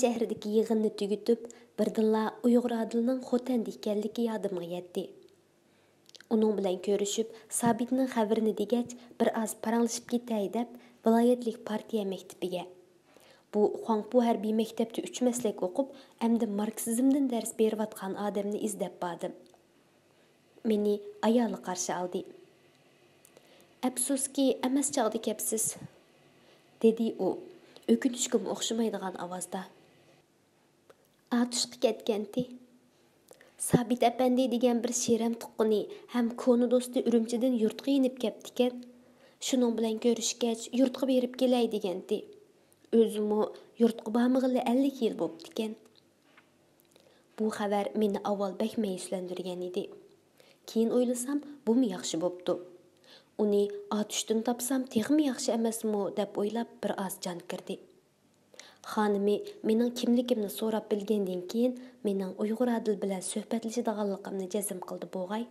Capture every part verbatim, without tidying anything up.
شەھىرىدىكى يىغىننى تۈگىتىپ، بىردىنلا ئۇيغۇر ئادىلنىڭ خوتەندە ئىكەنلىكى يادىمغا يەتتى. ئۇنىڭ بىلەن كۆرۈشۈپ، سابىتنىڭ خەۋىرىنى دېگەچ، بىر ئاز پاراڭلىشىپ كېتەي دەپ، ۋىلايەتلىك پارتىيە مەكتىپىگە، بۇ خۇاڭپۇ ھەربىي مەكتەپتە ئۈچ مەسلەك ئوقۇپ، ئەمدى ماركسىزمدىن دەرس بېرىۋاتقان ئادەمنى ئىزدەپ باردىم. مېنى ئايالى قارشى ئالدى. «ئەپسۇسكى، ئەمەس چاغدا كەپسىز»، دېدى ئۇ، ئۆكۈنۈشكىمۇ ئوخشىمايدىغان ئاۋازدا. «ئاتۇشقا كەتكەنتى. سابىت ئەپەندى دېگەن بىر شىرەم تۇغقىنى ھەم كونا دوستى ئۈرۈمچىدىن يۇرتقا يېنىپ كەپتىكەن. شۇنىڭ بىلەن كۆرۈشكەچ، يۇرتقا بېرىپ كېلەي دېگەنتى. ئۆزىمۇ يۇرتقا بارمىغىلى ئەللىك يىل بوپتىكەن.» بۇ خەۋەر مېنى ئاۋۋال بەك مەيۈسلەندۈرگەن ئىدى. كېيىن ئويلىسام، بۇمۇ ياخشى بوپتۇ. ئۇنى ئاتۇشتىن تاپسام تېخىمۇ ياخشى ئەمەسمۇ دەپ ئويلاپ، بىر ئاز جان كىردى. خانىمى مېنىڭ كىملىكىمنى سوراپ بىلگەندىن كېيىن، مېنىڭ ئۇيغۇر ئادىل بىلەن سۆھبەتلىشىدىغانلىقىمنى جەزم قىلدى بوغاي.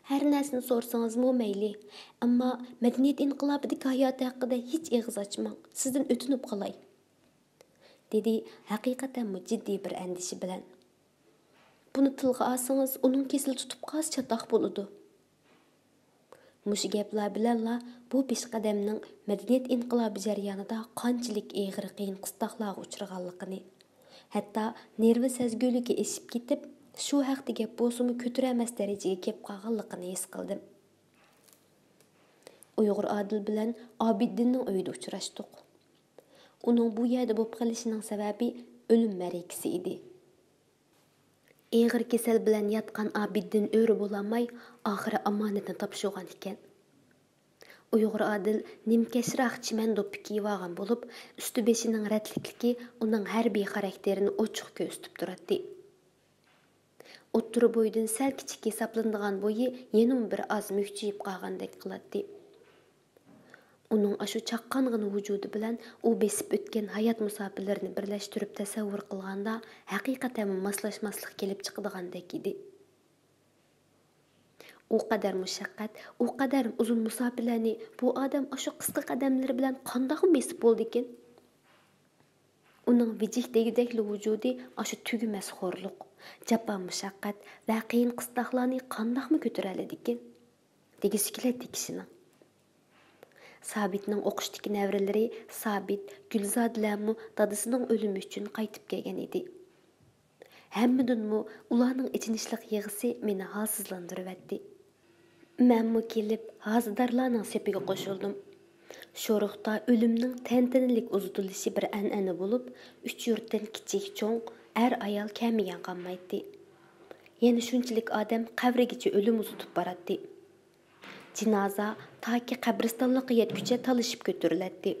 «ھەر نەرسىنى سورىسىڭىزمۇ مەيلى، ئەمما مەدەنىيەت ئىنقىلابىدىكى ھاياتى ھەققىدە ھېچ ئېغىز ئاچماڭ، سىزدىن ئۆتۈنۈپ قالاي.» دېدى، ھەقىقەتەنمۇ جىددىي بىر ئەندىشە بىلەن. «بۇنى تىلغا ئالسىڭىز، ئۇنىڭ كېسىلى تۇتۇپ قالسا چاتاق بولىدۇ.» مۇشۇ گەپلەر بىلەنلا بۇ پېشقەدەمنىڭ مەدەنىيەت ئىنقىلابى جەريانىدا قانچىلىك ئېغىر قىيىن قىستاقلارغا ئۇچرىغانلىقىنى، ھەتتا نېرۋا سەزگۈلۈكى ئېشىپ كېتىپ، شۇ ھەقتە گەپ بولسىمۇ كۆتۈرەلمەس دەرىجىگە كېلىپ قالغانلىقىنى ھېس قىلدىم. ئۇيغۇر ئادىل بىلەن ئابىدىننىڭ ئۆيىدە ئۇچراشتۇق. ئۇنىڭ بۇ يەردە بولۇپ قېلىشىنىڭ سەۋەبى ئۆلۈم مەرىكىسى ئىدى. ئېغىر كېسەل بىلەن ياتقان ئابىدىن ئۆرە بولالماي، ئاخىرى ئامانەتنى تاپشۇرغان ئىكەن. ئۇيغۇر ئادىل نىمكەشراق چىمەن دوپپا كىيىۋالغان بولۇپ، ئۈستى بېشىنىڭ رەتلىكلىكى ئۇنىڭ ھەربىي خاراكتېرىنى ئوچۇق كۆرسىتىپ تۇراتتى. ئوتتۇرا بويىدىن سەل كىچىك ھېسابلىنىدىغان بويى يەنىمۇ بىر ئاز مۈكچىيىپ قالغاندەك قىلاتتى. ئۇنىڭ ئاشۇ چاققانغىنا ۋۇجۇدى بىلەن ئۇ بېسىپ ئۆتكەن ھايات مۇساپىلىرىنى بىرلەشتۈرۈپ تەسەۋۋۇر قىلغاندا، ھەقىقەتەنمۇ ماسلاشماسلىق كېلىپ چىقىدىغاندەك ئىدى. ئۇ قەدەر مۇشەققەت، ئۇ قەدەر ئۇزۇن مۇساپىلەرنى بۇ ئادەم ئاشۇ قىسقا قەدەملىرى بىلەن قانداقمۇ بېسىپ بولىدىكىن؟ ئۇنىڭ ۋىجىك دېگۈدەكلا ۋۇجۇدى ئاشۇ تۈگىمەس خورلۇق، جاپا-مۇشەققەت ۋە قىيىن-قىستاقلارنى قانداقمۇ كۆتۈرەلىدىكىن؟ دېگۈسى كېلەتتى كىشىنىڭ. سابىتنىڭ ئوقۇشتىكى نەۋرىلىرى سابىت، گۈلزادىلەرمۇ دادىسىنىڭ ئۆلۈمى ئۈچۈن قايتىپ كەلگەن ئىدى. ھەممىدىنمۇ ئۇلارنىڭ ئېچىنىشلىق يىغىسى مېنى ھالسىزلاندۇرۇۋەتتى. مەنمۇ كېلىپ ھازىدارلارنىڭ سېپىگە قوشۇلدۇم. شورۇقتا ئۆلۈمنىڭ تەنتەنىلىك ئۇزىتىلىشى بىر ئەنئەنە بولۇپ، ئۈچ يۇرتتىن كىچىك-چوڭ، ئەر-ئايال كەلمىگەن قالمايتتى. يەنە شۇنچىلىك ئادەم قەبرىگىچە ئۆلۈم ئۇزىتىپ باراتتى. جىنازا تاكى قەبرىستانلىققا يەتكۈچە تالىشىپ كۆتۈرۈلەتتى.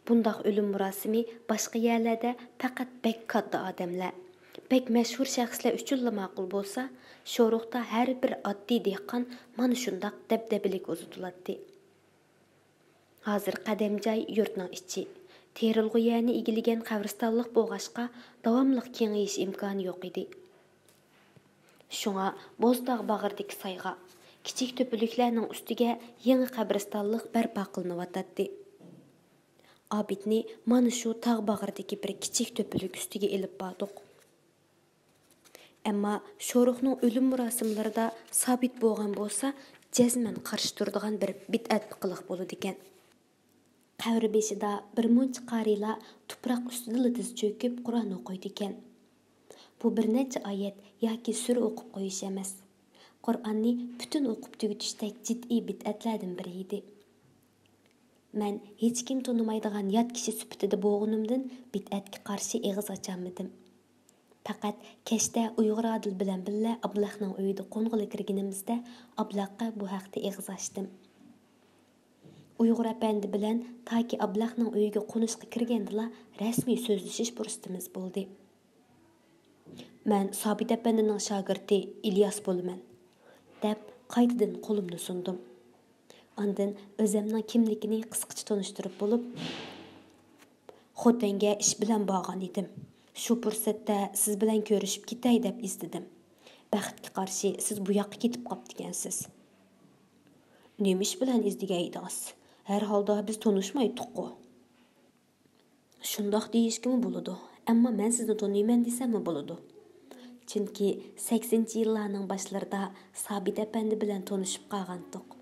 بۇنداق ئۆلۈم مۇراسىمى باشقا يەرلەردە پەقەت بەك كاتتا ئادەملەر، بەك مەشھۇر شەخسلەر ئۈچۈنلا ماقۇل بولسا، شورۇقتا ھەر بىر ئاددىي دېھقان مانا شۇنداق دەبدەبىلىك ئۇزىتىلاتتى. ھازىر قەدەم جاي يۇرتنىڭ ئىچى، تېرىلغۇ يەرنى ئىگىلىگەن قەبرىستانلىق بولغاچقا، داۋاملىق كېڭىيىش ئىمكانى يوق ئىدى. شۇڭا بوزتاغ باغرىدىكى سايغا، كىچىك تۆپىلىكلەرنىڭ ئۈستىگە يېڭى قەبرىستانلىق بەرپا قىلىنىۋاتاتتى. ئابىدنى مانا شۇ تاغ باغرىدىكى بىر كىچىك تۆپىلىك ئۈستىگە ئېلىپ باردۇق. ئەمما شورۇقنىڭ ئۆلۈم مۇراسىملىرىدا سابىت بولغان بولسا، جەزمەن قارشى تۇرىدىغان بىر بىدئەت قىلىق بولىدىكەن. قەبرە بېشىدا بىر مۇنچە قارىيلار تۇپراق ئۈستىدىلا دىز چۆكۈپ قۇرئان ئوقۇيدىكەن. بۇ بىر نەچچە ئايەت ياكى سۈرە ئوقۇپ قويۇش ئەمەس. قۇرئاننى پۈتۈن ئوقۇپ تۈگىتىشتەك جىددىي بىدئەتلەردىن بىرى ئىدى. مەن ھېچكىم تونۇمايدىغان يات كىشى سۈپىتىدە بولغىنىمدىن بىدئەتكە قارشى ئېغىز ئاچالمىدىم. پەقەت كەچتە ئۇيغۇر ئادىل بىلەن بىللە ئابلەخنىڭ ئۆيىدە قونغىلى كىرگىنىمىزدە ئابلەخقە بۇ ھەقتە ئېغىز ئاچتىم. ئۇيغۇر ئەپەندى بىلەن تاكى ئابلەخنىڭ ئۆيىگە قونۇشقا كىرگەندىلا رەسمىي سۆزلىشىش پۇرسىتىمىز بولدى. مەن سابىت ئەپەندىنىڭ شاگىرتى ئىلياس بولىمەن، دەپ قايتىدىن قولۇمنى سۇندۇم. ئاندىن ئۆزەمنىڭ كىملىكىنى قىسقىچە تونۇشتۇرۇپ بولۇپ، خوتەنگە ئىش بىلەن بارغان ئىدىم. شۇ پۇرسەتتە سىز بىلەن كۆرۈشۈپ كېتەي دەپ ئىزدىدىم. بەختكە قارشى سىز بۇ ياققا كېتىپ قاپتىكەنسىز. نېمە ئىش بىلەن ئىزدىگەن ئىدىڭىز؟ ھەر ھالدا بىز تونۇشمايتتۇققۇ. شۇنداق دېيىشكىمۇ بولىدۇ، ئەمما مەن سىزنى تونۇيمەن دېسەممۇ بولىدۇ. چۈنكى سەكسىنچى يىللارنىڭ باشلىرىدا سابىت ئەپەندى بىلەن تونۇشۇپ قالغانتۇق.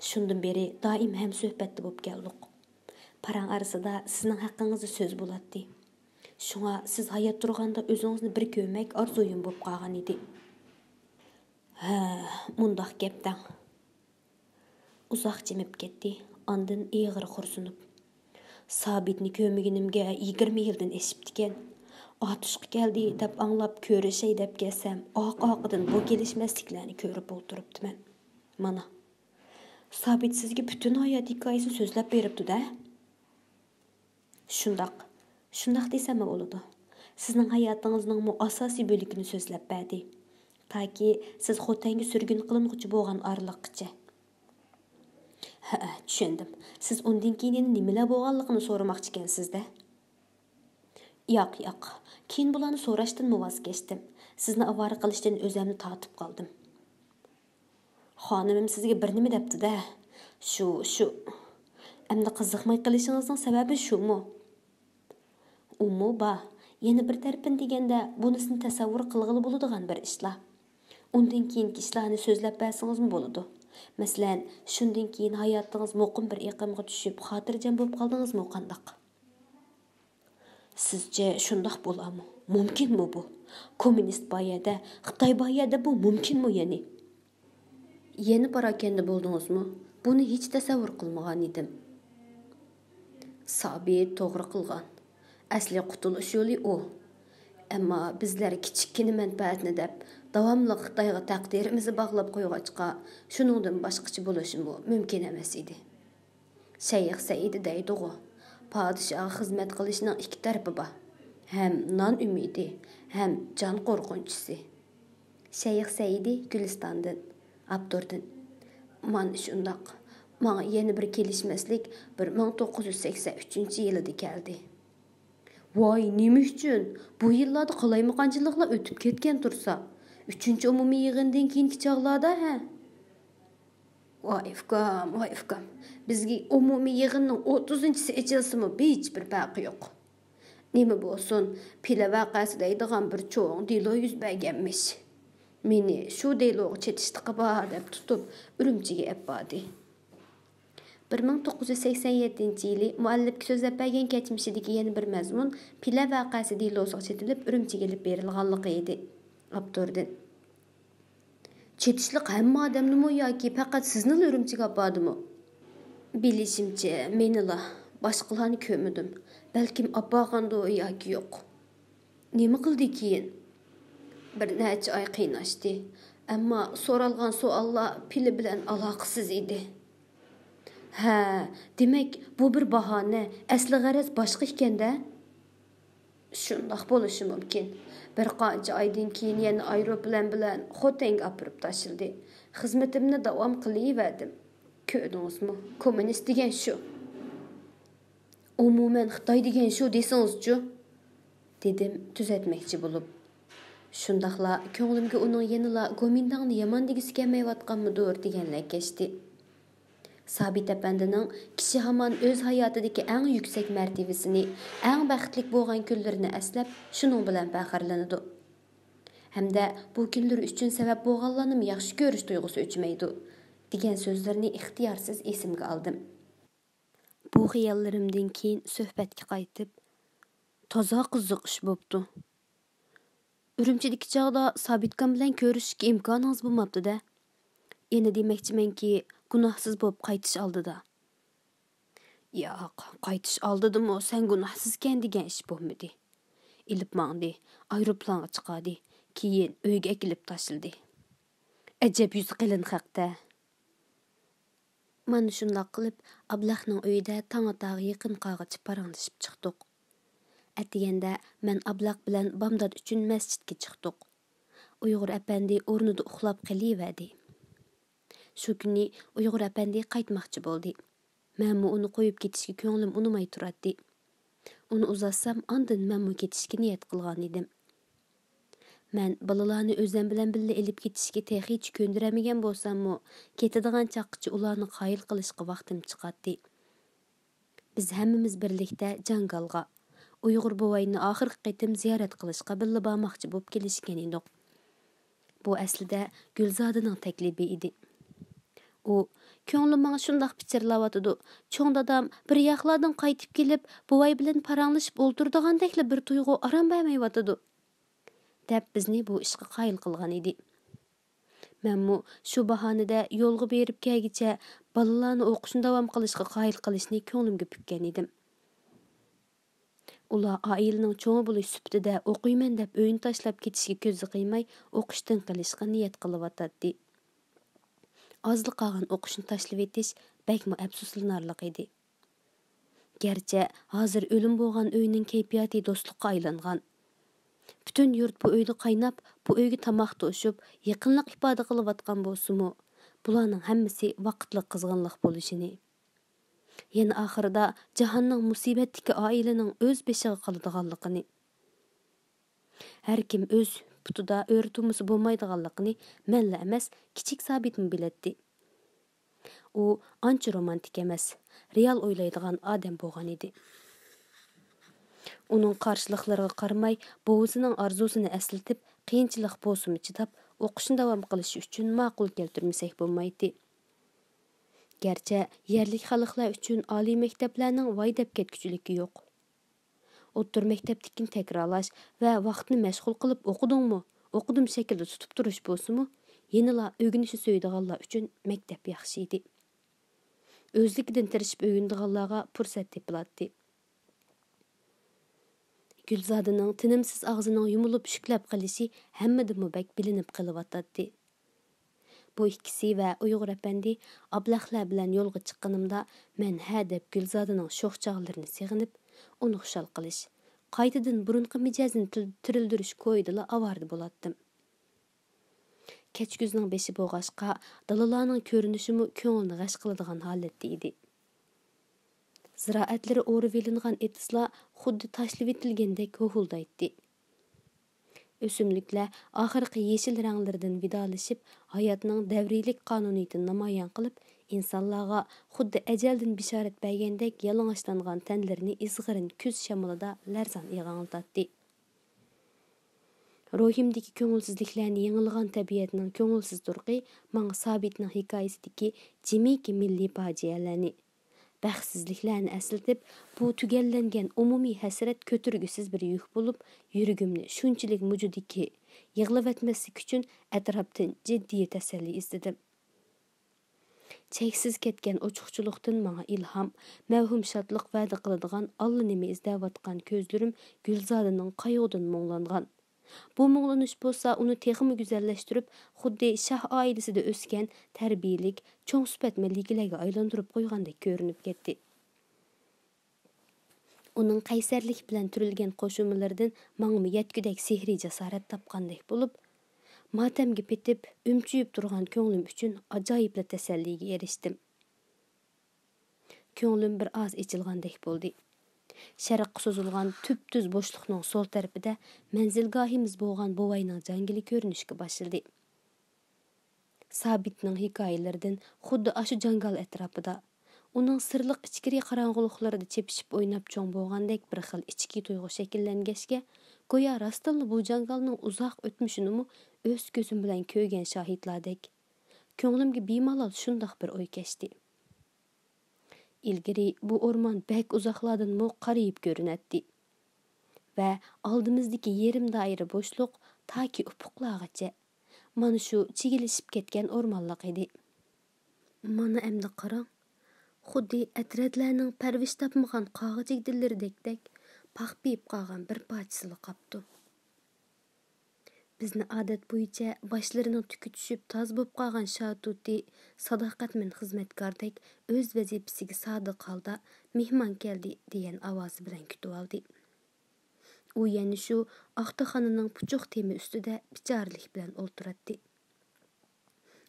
شۇندىن بېرى دائىم ھەمسۆھبەتتە بولۇپ كەلدۇق. پاراڭ ئارىسىدا سىزنىڭ ھەققىڭىزدا سۆز بولاتتى. شۇڭا سىز ھايات تۇرغاندا ئۆزىڭىزنى بىر كۆرمەك ئارزۇيۇم بولۇپ قالغان ئىدى. ھە، مۇنداق گەپتەڭ. ئۇزاق جىمىپ كەتتى، ئاندىن ئېغىر خورسۇنۇپ، سابىتنى كۆرمىگىنىمگە يىگىرمە يىلدىن ئېشىپتىكەن. ئاتۇشقا كەلدى دەپ ئاڭلاپ كۆرۈشەي دەپ كەلسەم، ئارقا-ئارقىدىن بۇ كېلىشمەسلىكلەرنى كۆرۈپ ئولتۇرۇپتىمەن. مانا، سابىت سىزگە پۈتۈن ھايات ھېكايىسىنى سۆزلەپ بېرىپتۇ-دە. شۇنداق، شۇنداق دېسەممۇ بولىدۇ. سىزنىڭ ھاياتىڭىزنىڭمۇ ئاساسىي بۆلىكىنى سۆزلەپ بەردى. تاكى سىز خوتەنگە سۈرگۈن قىلىنغۇچى بولغان ئارىلىققىچە. ھەئە، چۈشەندىم. سىز ئۇندىن كېيىن يەنە نېمىلەر بولغانلىقىنى سورىماقچىكەنسىز-دە؟ ياق، ياق. كېيىن بۇلارنى سوراشتىنمۇ ۋاز كەچتىم. سىزنى ئاۋارە قىلىشتىن ئۆزەمنى تارتىپ قالدىم. خانىمىم سىزگە بىر نېمە دەپتۇ-دە؟ شۇ، شۇ. ئەمدى قىزىقماي قېلىشىڭىزنىڭ سەۋەبى شۇمۇ؟ ئۇمۇ بار. يەنە بىر تەرىپىنى دېگەندە، بۇنىسىنى تەسەۋۋۇر قىلغىلى بولىدىغان بىر ئىشلار. ئۇندىن كېيىنكى ئىشلارنى سۆزلەپ بەرسىڭىزمۇ بولىدۇ. مەسىلەن، شۇندىن كېيىن ھاياتىڭىز مۇقىم بىر ئېقىمغا چۈشۈپ، خاتىرجەم بولۇپ قالدىڭىزمۇ قانداق؟ سىزچە شۇنداق بولامۇ؟ مۇمكىنمۇ بۇ؟ كوممۇنىست بار يەردە، خىتاي بار يەردە بۇ مۇمكىنمۇ يەنى؟ يەنە پاراكەندە بولدىڭىزمۇ؟ بۇنى ھېچ تەسەۋۋۇر قىلمىغان ئىدىم. سابىت توغرا قىلغان. ئەسلى قۇتۇلۇش يولى ئۇ. ئەمما بىزلەر كىچىككىنە مەنپەئەتنى دەپ، داۋاملىق خىتايغا تەقدىرىمىزنى باغلاپ قويغاچقا، شۇنىڭدىن باشقىچە بولۇشىمۇ مۇمكىن ئەمەس ئىدى. شەيخ سەئىدى دەيدىغۇ، پادىشاھقا خىزمەت قىلىشنىڭ ئىككى تەرىپى بار. ھەم نان ئۈمىدى، ھەم جان قورقۇنچىسى. شەيخ سەئىدى گۈلىستاندىن، ئاپتوردىن. مانا شۇنداق. ماڭا يەنە بىر كېلىشمەسلىك بىر مىڭ توققۇز يۈز سەكسەن ئۈچىنچى يىلىدا كەلدى. ۋاي، نېمە ئۈچۈن؟ بۇ يىللاردا قالايمىقانچىلىقلار ئۆتۈپ كەتكەن تۇرسا، ئۈچىنچى ئومۇمىي يىغىندىن كېيىنكى چاغلاردا، ھە؟ ۋاي ئۇكام، ۋاي ئۇكام، بىزگە ئومۇمىي يىغىننىڭ ئوتتۇزىنچىسى ئېچىلسىمۇ ھېچبىر پەرقى يوق. نېمە بولسۇن، پىلە ۋەقەسى دەيدىغان بىر چوڭ دېلو يۈز بەرگەنمىش. مېنى شۇ دېلوغا چېتىشلىقى بار دەپ تۇتۇپ، ئۈرۈمچىگە ئەپ باردى. بىر مىڭ توققۇز يۈز سەكسەن يەتتىنچى يىلى مۇئەللىپكە سۆزلەپ بەرگەن كەچمىشىدىكى يەنە بىر مەزمۇن پىلە ۋەقەسى دېلوسىغا چېتىلىپ، ئۈرۈمچىگە ئېلىپ بېرىلغانلىقى ئىدى. ئاپتوردىن. چېتىشلىق ھەممە ئادەمنىمۇ ياكى پەقەت سىزنىلا ئۈرۈمچىگە ئاپاردىمۇ؟ بىلىشىمچە، مېنىلا، باشقىلارنى كۆرمىدىم. بەلكىم ئاپارغاندۇ ياكى يوق. نېمە قىلدى كېيىن؟ بىر نەچچە ئاي قىيناشتى. ئەمما سورالغان سوئاللار پىلە بىلەن ئالاقىسىز ئىدى. ھە، دېمەك، بۇ بىر باھانە، ئەسلى غەرەز باشقا ئىكەن-دە؟ شۇنداق بولۇشى مۇمكىن. بىر قانچە ئايدىن كېيىن يەنە ئايروپىلان بىلەن خوتەنگە ئاپىرىپ تاشلىدى. خىزمىتىمنى داۋام قىلىۋەردىم. كۆردىڭىزمۇ؟ كوممۇنىست دېگەن شۇ. ئومۇمەن، خىتاي دېگەن شۇ دېسىڭىزچۇ؟ دېدىم تۈزەتمەكچى بولۇپ. شۇنداقلا كۆڭلۈمگە ئۇنىڭ يەنىلا گومىنداڭنى يامان دېگۈسى كەلمەيۋاتقانمىدۇر دېگەنلەر كەچتى. سابىت ئەپەندىنىڭ كىشى ھامان ئۆز ھاياتىدىكى ئەڭ يۈكسەك مەرتىۋىسىنى، ئەڭ بەختلىك بولغان كۈنلىرىنى ئەسلەپ، شۇنىڭ بىلەن پەخىرلىنىدۇ. ھەمدە بۇ كۈنلىرى ئۈچۈن سەۋەب بولغانلارنىمۇ ياخشى كۆرۈش تۇيغۇسى ئۆچمەيدۇ، دېگەن سۆزلىرىنى ئىختىيارسىز ئېسىمگە ئالدىم. بۇ خىياللىرىمدىن كېيىن سۆھبەتكە قايتىپ، تازا قىزىق ئىش بوپتۇ. ئۈرۈمچىدىكى چاغدا سابىتكام بىلەن كۆرۈشۈشكە ئىمكانىڭىز بولماپتۇ-دە. يەنە دېمەكچىمەنكى، گۇناھسىز بولۇپ قايتىش ئالدىدا. ياق، قايتىش ئالدىدىمۇ سەن گۇناھسىزكەن دېگەن ئىش بولمىدى. ئېلىپ ماڭدى، ئايروپىلانغا چىقاردى، كېيىن ئۆيگە ئەكېلىپ تاشلىدى. ئەجەب يۈزى قېلىن خەق-تە. مانا شۇنداق قىلىپ، ئابلەخنىڭ ئۆيىدە تاڭ ئاتارغا يېقىنقىغىچە پاراڭلىشىپ چىقتۇق. ئەتىگەندە مەن ئابلەخ بىلەن بامدات ئۈچۈن مەسچىتكە چىقتۇق. ئۇيغۇر ئەپەندى ئورنىدا ئۇخلاپ قېلىۋەردى. شۇ كۈنى ئۇيغۇر ئەپەندى قايتماقچى بولدى. مەنمۇ ئۇنى قويۇپ كېتىشكە كۆڭلۈم ئۇنىماي تۇراتتى. ئۇنى ئۇزاتسام، ئاندىن مەنمۇ كېتىشكە نىيەت قىلغانىدىم. مەن بالىلارنى ئۆزۈم بىلەن بىللە ئېلىپ كېتىشكە تېخىچە كۆندۈرەلمىگەن بولساممۇ، كېتىدىغان چاغقىچە ئۇلارنى قايىل قىلىشقا ۋاقتىم چىقاتتى. بىز ھەممىمىز بىرلىكتە جاڭگالغا، ئۇيغۇر بوۋاينى ئاخىرقى قېتىم زىيارەت قىلىشقا بىللە بارماقچى بولۇپ كېلىشكەن ئىدۇق. بۇ ئەسلىدە گۈلزادىنىڭ تەكلىپى ئىدى. ئۇ، «كۆڭلۈم ماڭا شۇنداق پىچىرلاۋاتىدۇ، چوڭ دادام بىر ياقلاردىن قايتىپ كېلىپ، بوۋاي بىلەن پاراڭلىشىپ ئولتۇرىدىغاندەكلا بىر تۇيغۇ ئارام بەرمەيۋاتىدۇ» دەپ، بىزنى بۇ ئىشقا قايىل قىلغان ئىدى. مەنمۇ شۇ باھانىدە يولغا بېرىپ كەلگۈچە بالىلارنى ئوقۇشنى داۋام قىلىشقا قايىل قىلىشنى كۆڭلۈمگە پۈككەن ئىدىم. ئۇلار ئائىلىنىڭ چوڭى بولۇش سۈپىتىدە ئوقۇيمەن دەپ ئۆيىنى تاشلاپ كېتىشكە كۆزى قىيماي، ئوقۇشتىن قېلىشقا نىيەت قىلىۋاتاتتى. ئازلا قالغان ئوقۇشنى تاشلىۋېتىش بەكمۇ ئەپسۇسلىنارلىق ئىدى. گەرچە ھازىر ئۆلۈم بولغان ئۆينىڭ كەيپىياتى دوستلۇققا ئايلانغان. پۈتۈن يۇرت بۇ ئۆيدە قايناپ، بۇ ئۆيگە تاماق توشۇپ، يېقىنلىق ئىپادە قىلىۋاتقان بولسىمۇ، بۇلارنىڭ ھەممىسى ۋاقىتلىق قىزغىنلىق بولۇشىنى، يەنە ئاخىرىدا جاھاننىڭ مۇسىبەتتىكى ئائىلىنىڭ ئۆز بېشىغا قالىدىغانلىقىنى، ھەركىم ئۆز پۇتىدا ئۆرە تۇرمىسا بولمايدىغانلىقىنى مەنلا ئەمەس، كىچىك سابىتمۇ بىلەتتى. ئۇ ئانچە رومانتىك ئەمەس، رېئال ئويلايدىغان ئادەم بولغان ئىدى. ئۇنىڭ قارشىلىقلىرىغا قارىماي، بوۋىسىنىڭ ئارزۇسىنى ئەسلىتىپ، قىيىنچىلىق بولسىمۇ چىداپ، ئوقۇشنى داۋام قىلىشى ئۈچۈن ماقۇل كەلتۈرمىسەك بولمايتتى. گەرچە يەرلىك خەلقلەر ئۈچۈن ئالىي مەكتەپلەرنىڭ ۋاي دەپ كەتكۈچىلىكى يوق. ئوتتۇرا مەكتەپتىكىنى تەكرارلاش ۋە ۋاقىتنى مەشغۇل قىلىپ «ئوقۇدۇڭمۇ؟ ئوقۇدۇم» شەكلىدە تۇتۇپ تۇرۇش بولسىمۇ، يەنىلا ئۆگىنىشنى سۆيىدىغانلار ئۈچۈن مەكتەپ ياخشى ئىدى. ئۆزلۈكىدىن تىرىشىپ ئۆگىنىدىغانلارغا پۇرسەت تېپىلاتتى. گۈلزادىنىڭ تىنىمسىز ئاغزىنىڭ يۇمۇلۇپ ئۈشۈكلەپ قېلىشى ھەممىدىنمۇ بەك بىلىنىپ قېلىۋاتاتتى. بۇ ئىككىسى ۋە ئۇيغۇر ئەپەندى ئابلەخلەر بىلەن يولغا چىققىنىمدا، مەن ھە دەپ گۈلزادىنىڭ شوخ چاغلىرىنى سېغىنىپ، ئۇنى خۇشال قىلىش، قايتىدىن بۇرۇنقى مىجەزىنى تىل-، تىرىلدۈرۈش كويىدىلا ئاۋارە بولاتتىم. كەچكۈزنىڭ بېشى بولغاچقا، دالىلارنىڭ كۆرۈنۈشىمۇ كۆڭۈلنى غەش قىلىدىغان ھالەتتە ئىدى. زىرائەتلىرى ئورىۋېلىنغان ئېتىزلار خۇددى تاشلىۋېتىلگەندەك ھۇۋۇلدايتتى. ئۆسۈملۈكلەر ئاخىرقى يېشىل رەڭلىرىدىن ۋىدالىشىپ، ھاياتنىڭ دەۋرىيلىك قانۇنىيىتىنى نامايان قىلىپ، ئىنسانلارغا خۇددى ئەجەلدىن بېشارەت بەرگەندەك يالىڭاچلانغان تەنلىرىنى ئىزغىرىن كۈز شامىلىدا لەرزان ئىلغاڭلىتاتتى. روھىمدىكى كۆڭۈلسىزلىكلەرنى يېڭىلىغان تەبىئەتنىڭ كۆڭۈلسىز تۇرقى ماڭا سابىتنىڭ ھېكايىسىدىكى جىمىكى مىللىي پاجىئەلەرنى، بەختسىزلىكلەرنى ئەسلىتىپ، بۇ تۈگەللەنگەن ئومۇمىي ھەسرەت كۆتۈرگۈسىز بىر يۈك بولۇپ، يۈرىكىمنى شۇنچىلىك مۇجۇدىكى، يىغلىۋەتمەسلىك ئۈچۈن ئەتراپتىن جىددىي تەسەللى ئىزدىدىم. چەكسىز كەتكەن ئوچۇقچىلىقتىن ماڭا ئىلھام، مەۋھۇم شادلىق ۋەدە قىلىدىغان ئاللىنېمە ئىزدەۋاتقان كۆزلىرىم گۈلزادىنىڭ قايغۇدىن مۇڭلانغان. بۇ مۇڭلىنىش بولسا ئۇنى تېخىمۇ گۈزەللەشتۈرۈپ، خۇددى شاھ ئائىلىسىدە ئۆسكەن تەربىيىلىك، چوڭ سۈپەت مەلىكىلەرگە ئايلاندۇرۇپ قويغاندەك كۆرۈنۈپ كەتتى. ئۇنىڭ قەيسەرلىك بىلەن تۈرۈلگەن قوشۇمىلىرىدىن ماڭىمۇ يەتكۈدەك سېھرىي جاسارەت تاپقاندەك بولۇپ، ماتەمگە پېتىپ، ئۈمچۈيۈپ تۇرغان كۆڭلۈم ئۈچۈن ئاجايىپلا تەسەللىگە ئېرىشتىم. كۆڭلۈم بىر ئاز ئېچىلغاندەك بولدى. شەرققە سوزۇلغان تۈپتۈز بوشلۇقنىڭ سول تەرىپىدە مەنزىلگاھىمىز بولغان بوۋاينىڭ جاڭگىلى كۆرۈنۈشكە باشلىدى. سابىتنىڭ ھېكايىلىرىدىن خۇددى ئاشۇ جاڭگال ئەتراپىدا، ئۇنىڭ سىرلىق ئىچكىرى قاراڭغۇلۇقلىرىدا چېپىشىپ ئويناپ چوڭ بولغاندەك بىر خىل ئىچكى تۇيغۇ شەكىللەنگەچكە، گويا راستتىنلا بۇ جاڭگالنىڭ ئۇزاق ئۆتمۈشىنىمۇ ئۆز كۆزۈم بىلەن كۆرگەن شاھىتلاردەك، كۆڭلۈمگە بىمالال شۇنداق بىر ئوي كەچتى. ئىلگىرى بۇ ئورمان بەك ئۇزاقلاردىنمۇ قارىيىپ كۆرۈنەتتى ۋە ئالدىمىزدىكى يېرىم دائىرە بوشلۇق تاكى ئۇپۇقلارغىچە مانا شۇ چىگىلىشىپ كەتكەن ئورمانلىق ئىدى. مانا ئەمدى قاراڭ، خۇددى ئەترەتلەرنىڭ پەرۋىش تاپمىغان قاغا جىگدىلىرىدەكتەك پاخپىيىپ قالغان بىر پارچىسىلا قاپتۇ. بىزنى ئادەت بويىچە باشلىرىنىڭ تۈكى چۈشۈپ تاز بولۇپ قالغان شاتۇتى ساداقەتمەن خىزمەتكاردەك ئۆز ۋەزىپىسىگە سادىق ھالدا «مېھمان كەلدى» دېگەن ئاۋازى بىلەن كۈتۈۋالدى. ئۇ يەنە شۇ ئاختىخانىنىڭ پۇچۇق تېمى ئۈستىدە بىچارىلىك بىلەن ئولتۇراتتى.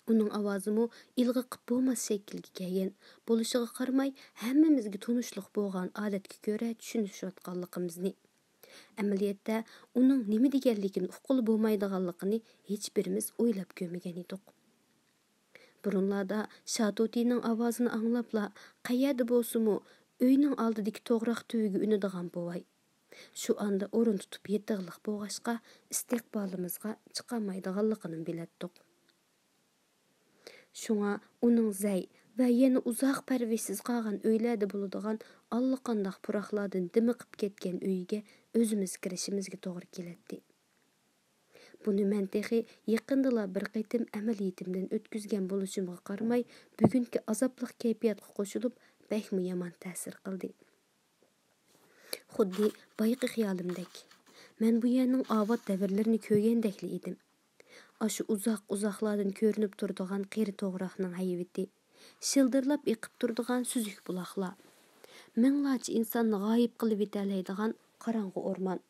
ئۇنىڭ ئاۋازىمۇ ئىلغا قىپ بولماس شەكىلگە كەلگەن بولۇشىغا قارىماي، ھەممىمىزگە تونۇشلۇق بولغان ئادەتكە كۆرە چۈشىنىشىۋاتقانلىقىمىزنى، ئەمەلىيەتتە ئۇنىڭ نېمە دېگەنلىكىنى ئۇققىلى بولمايدىغانلىقىنى ھېچبىرىمىز ئويلاپ كۆرمىگەن ئىدۇق. بۇرۇنلاردا شاتۇتىنىڭ ئاۋازىنى ئاڭلاپلا، قەيەردە بولسىمۇ، ئۆينىڭ ئالدىدىكى توغراق تۈۋىگە ئۈنىدىغان بوۋاي، شۇ ئاندا ئورۇن تۇتۇپ يېتىغلىق بولغاچقا، ئىستىقبالىمىزغا چىقالمايدىغانلىقىنىمۇ بىلەتتۇق. شۇڭا ئۇنىڭ زەي ۋە يەنە ئۇزاق پەرۋىشسىز قالغان ئۆيلەردە بولىدىغان ئاللىقانداق پۇراقلاردىن دىمىقىپ كەتكەن ئۆيىگە ئۆزىمىز كىرىشىمىزگە توغرا كېلەتتى. بۇنى مەن تېخى يېقىندىلا بىر قېتىم ئەمەلىيىتىمدىن ئۆتكۈزگەن بولۇشۇمغا قارىماي، بۈگۈنكى ئازابلىق كەيپىياتقا قوشۇلۇپ، بەكمۇ يامان تەسىر قىلدى. خۇددى بايىقى خىيالىمدەك، مەن بۇ يەرنىڭ ئاۋات دەۋرلىرىنى كۆرگەندەكلا ئىدىم. ئاشۇ ئۇزاق-ئۇزاقلاردىن كۆرۈنۈپ تۇرىدىغان قېرى توغراقنىڭ ھەيۋىتى، شىلدىرلاپ ئېقىپ تۇرىدىغان سۈزۈك بۇلاقلار، مىڭلارچە ئىنساننى غايىب قىلىۋېتەلەيدىغان قاراڭغۇ ئورمان.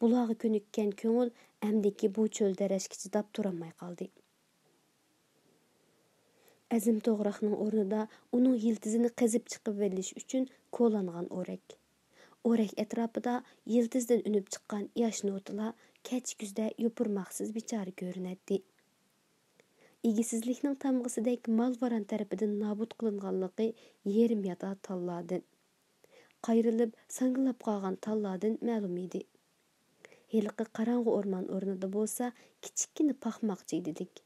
بۇلارغا كۆنۈككەن كۆڭۈل ئەمدىكى بۇ چۆل دەرەشكە چىداپ تۇرالماي قالدى. ئەزىم توغراقنىڭ ئورنىدا ئۇنىڭ يىلتىزىنى قېزىپ چىقىۋېلىش ئۈچۈن كولانغان ئورەك. ئورەك ئەتراپىدا يىلتىزدىن ئۈنۈپ چىققان ياش نوتىلار كەچ كۈزدە يوپۇرماقسىز بىچارە كۆرۈنەتتى. ئىگىسىزلىكنىڭ تامغىسىدەك مال-ۋاران تەرىپىدىن نابۇت قىلىنغانلىقى يېرىم ياتار تاللاردىن، قايرىلىپ ساڭگىلاپ قالغان تاللاردىن مەلۇم ئىدى. ھېلىقى قاراڭغۇ ئورمان ئورنىدا بولسا كىچىككىنە پاخماق جىگدىدەك،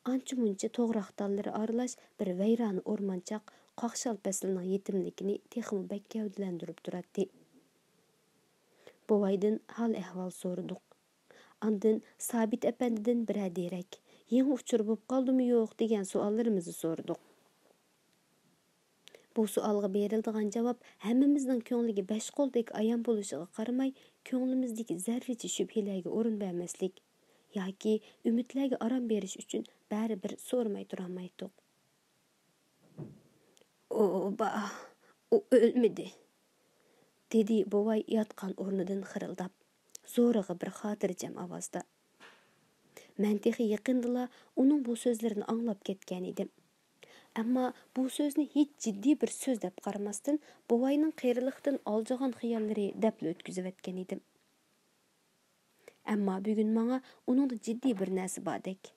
ئانچە-مۇنچە توغراق تاللىرى ئارىلاش بىر ۋەيرانە ئورمانچاق قاقشال پەسلىنىڭ يېتىملىكىنى تېخىمۇ بەك گەۋدىلەندۈرۈپ تۇراتتى. بوۋايدىن ھال-ئەھۋال سورىدۇق. ئاندىن سابىت ئەپەندىدىن بىرەر دېرەك، يېڭى ئۇچۇر بولۇپ قالدىمۇ يوق دېگەن سوئاللىرىمىزنى سورىدۇق. بۇ سوئالغا بېرىلىدىغان جاۋاب ھەممىمىزنىڭ كۆڭلىگە بەش قولدەك ئايان بولۇشىغا قارىماي، كۆڭلىمىزدىكى زەررىچە شۈبھىلەرگە ئورۇن بەرمەسلىك ياكى ئۈمىدلەرگە ئارام بېرىش ئۈچۈن بەرىبىر سورىماي تۇرالمايتتۇق. «ئوبا، ئۇ ئۆلمىدى!» دېدى بوۋاي ياتقان ئورنىدىن خىرىلداپ، زورىغا بىر خاتىرجەم ئاۋازدا. مەن تېخى يېقىندىلا ئۇنىڭ بۇ سۆزلىرىنى ئاڭلاپ كەتكەن ئىدىم. ئەمما بۇ سۆزنى ھېچ جىددىي بىر سۆز دەپ قارىماستىن، بوۋاينىڭ قېرىلىقتىن ئالجىغان خىياللىرى دەپلا ئۆتكۈزۈۋەتكەن ئىدىم. ئەمما بۈگۈن ماڭا ئۇنىڭدا جىددىي بىر نەرسە باردەك.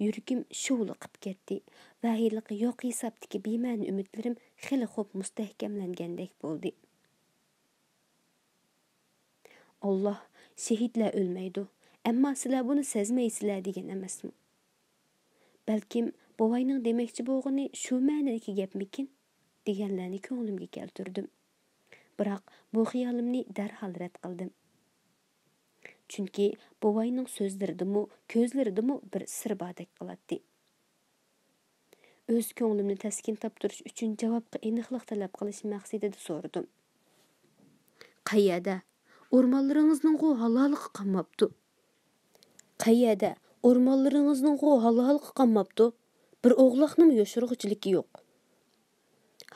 يۈرىكىم شۇۋلىقىپ كەتتى ۋە ھېلىقى يوق ھېسابتىكى بىمەنە ئۈمىدلىرىم خېلى خوپ مۇستەھكەملەنگەندەك بولدى. «ئاللا، شېھىتلەر ئۆلمەيدۇ، ئەمما سىلەر بۇنى سەزمەيسىلەر» دېگەن ئەمەسمۇ؟ بەلكىم بوۋاينىڭ دېمەكچى بولغىنى شۇ مەنىدىكى گەپمىكىن؟ دېگەنلەرنى كۆڭلۈمگە كەلتۈردۈم. بىراق بۇ خىيالىمنى دەرھال رەت قىلدىم. چۈنكى بوۋاينىڭ سۆزلىرىدىمۇ، كۆزلىرىدىمۇ بىر سىر باردەك قىلاتتى. ئۆز كۆڭلۈمنى تەسكىن تاپتۇرۇش ئۈچۈن جاۋابقا ئېنىقلىق تەلەپ قىلىش مەقسىتىدە سورىدىم. «قەيەردە؟ ئورمانلىرىڭىزنىڭغۇ ھالاللىقى قالماپتۇ.» «قەيەردە؟ ئورمانلىرىڭىزنىڭغۇ ھالاللىقى قالماپتۇ. بىر ئوغلاقنىمۇ يوشۇرغۇچىلىكى يوق.»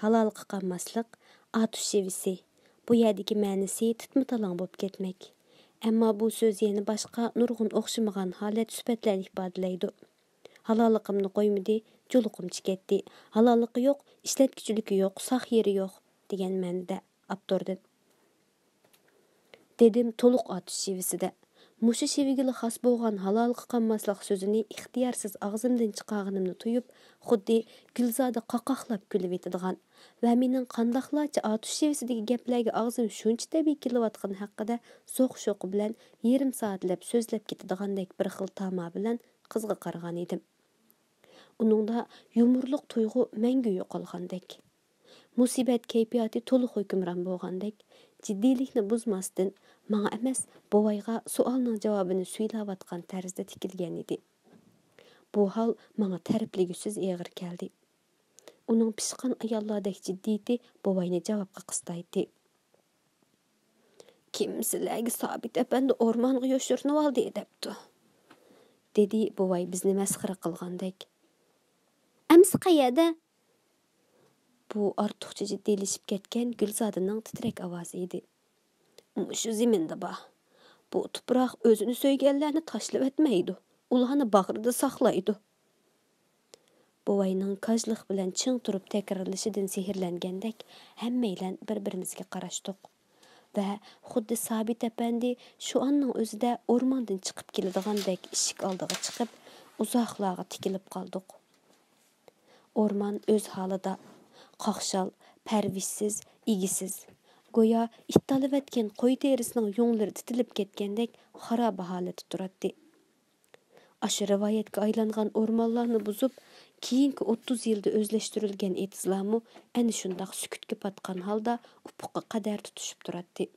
ھالاللىقى قالماسلىق، ئاتۇش شېۋىسى. بۇ يەردىكى مەنىسى تىتما-تالاڭ بولۇپ كەتمەك. ئەمما بۇ سۆز يەنە باشقا نۇرغۇن ئوخشىمىغان ھالەت سۈپەتلەرنى ئىپادىلەيدۇ. ھالاللىقىمنى قويمىدى، جۇلۇقۇم چىكەتتى. ھالاللىقى يوق، ئىشلەتكۈچىلىكى يوق، ساق يېرى يوق، دېگەن مەنىدە ئاپتوردىن. دېدىم تولۇق ئاتۇش شېۋىسىدە. مۇشۇ شېۋىگىلا خاس بولغان ھالاللىقى قالماسلىق سۆزىنى ئىختىيارسىز ئاغزىمدىن چىقارغىنىمنى تۇيۇپ، خۇددى گۈلزادە قاقاقلاپ كۈلۈۋېتىدىغان ۋە مېنىڭ قانداقلارچە ئاتۇش شېۋىسىدىكى گەپلەرگە ئاغزىم شۇنچە تەبىئىي كېلىۋاتقىنى ھەققىدە زوق-شوقى بىلەن يېرىم سائەتلەپ سۆزلەپ كېتىدىغاندەك بىر خىل تاما بىلەن قىزغا قارىغان ئىدىم. ئۇنىڭدا يۇمۇرلۇق تۇيغۇ مەڭگۈ يوقالغاندەك. مۇسىبەت كەيپىياتى تولۇق ھۆكۈمران بولغاندەك، جىددىيلىكنى بۇزماستىن، ماڭا ئەمەس، بوۋايغا سوئالنىڭ جاۋابىنى سۈيلەۋاتقان تەرزدە تىكىلگەن ئىدى. بۇ ھال ماڭا تەرىپلىگۈسىز ئېغىر كەلدى. ئۇنىڭ پىشقان ئاياللاردەك جىددىيىتى بوۋاينى جاۋابقا قىستايتتى. «كىم سىلەرگە سابىت ئەپەندى ئورمانغا يوشۇرۇنۇۋالدى دەپتۇ؟» دېدى بوۋاي بىزنى مەسخىرە قىلغاندەك. «ئەمىسە قەيەردە؟» بۇ ئارتۇقچە جىددىيلىشىپ كەتكەن گۈلزادىنىڭ تىترەك ئاۋازى ئىدى. «مۇشۇ زېمىندا بار. بۇ تۇپراق ئۆزىنى سۆيگەنلەرنى تاشلىۋەتمەيدۇ، ئۇلارنى باغرىدا ساقلايدۇ.» بوۋاينىڭ كاجلىق بىلەن چىڭ تۇرۇپ تەكرارلىشىدىن سېھىرلەنگەندەك ھەممەيلەن بىر-بىرىمىزگە قاراشتۇق ۋە خۇددى سابىت ئەپەندى شۇ ئاننىڭ ئۆزىدە ئورماندىن چىقىپ كېلىدىغاندەك ئىشىك ئالدىغا چىقىپ، ئۇزاقلارغا تىكىلىپ قالدۇق. ئورمان ئۆز ھالىدا، قاقشال، پەرۋىشسىز، ئىگىسىز. گويا ئىت تالىۋەتكەن قوي تېرىسىنىڭ يۇڭلىرى تىتىلىپ كەتكەندەك خارابە ھالەتتە تۇراتتى. ئاشۇ رىۋايەتكە ئايلانغان ئورمانلارنى بۇزۇپ، كېيىنكى ئوتتۇز يىلدا ئۆزلەشتۈرۈلگەن ئېتىزلارمۇ ئەنە شۇنداق سۈكۈتكە پاتقان ھالدا ئۇپۇققا قەدەر تۇتۇشۇپ تۇراتتى.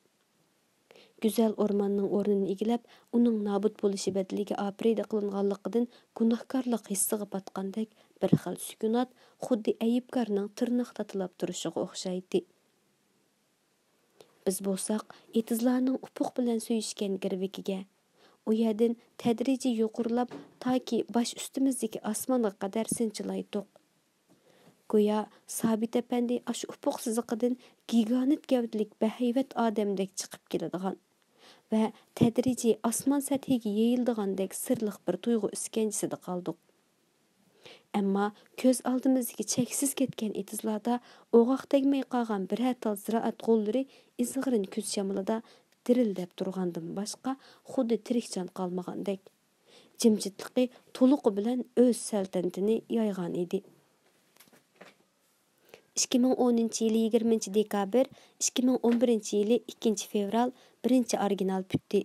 گۈزەل ئورماننىڭ ئورنىنى ئىگىلەپ، ئۇنىڭ نابۇت بولۇشى بەدىلىگە ئاپىرىدە قىلىنغانلىقىدىن گۇناھكارلىق ھېسسىغا پاتقاندەك بىر خىل سۈكۈنات خۇددى ئەيىبكارنىڭ تىرناق تاتىلاپ تۇرۇشىغا ئوخشايتتى. بىز بولساق ئېتىزلارنىڭ ئۇپۇق بىلەن سۆيۈشكەن گىرۋىكىگە، ئۇ يەردىن تەدرىجىي يۇقىرىلاپ تاكى باش ئۈستىمىزدىكى ئاسمانغا قەدەر سىنچىلايتتۇق. گويا سابىت ئەپەندى ئاشۇ ئۇپۇق سىزىقىدىن گىگانت گەۋدىلىك بەھەيۋەت ئادەمدەك چىقىپ كېلىدىغان ۋە تەدرىجىي ئاسمان سەتھىگە يېيىلىدىغاندەك سىرلىق بىر تۇيغۇ ئىسكەنجىسىدە قالدۇق. ئەمما كۆز ئالدىمىزدىكى چەكسىز كەتكەن ئېتىزلاردا ئوغاق تەگمەي قالغان بىرەر تال زىرائەت غوللىرى ئىزغىرىن كۈز شامىلىدا دىرىلدەپ تۇرغاندىن باشقا خۇددى تىرىك جان قالمىغاندەك، جىمجىتلىقى تولۇقى بىلەن ئۆز سەلتەنىتىنى يايغان ئىدى. ئىككى مىڭ ئونىنچى يىلى يىگىرمىنچى دېكابىر، ئىككى مىڭ ئون بىرىنچى يىلى ئىككىنچى فېۋرال، بىرىنچى ئارگىنال پۈتتى.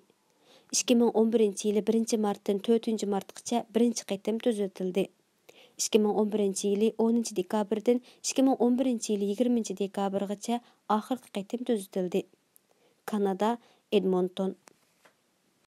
ئىككى مىڭ ئون بىرىنچى يىلى بىرىنچى مارتتىن تۆتىنچى مارتقىچە بىرىنچى قېتىم تۈزىتىلدى. ئىككى مىڭ ئون بىرىنچى يىلى ئونىنچى دېكابىردىن ئىككى مىڭ ئون بىرىنچى يىلى يىگىرمىنچى دېكابىرغىچە ئاخىرقى قېتىم تۈزىتىلدى. كانادا، ئېدمونتون.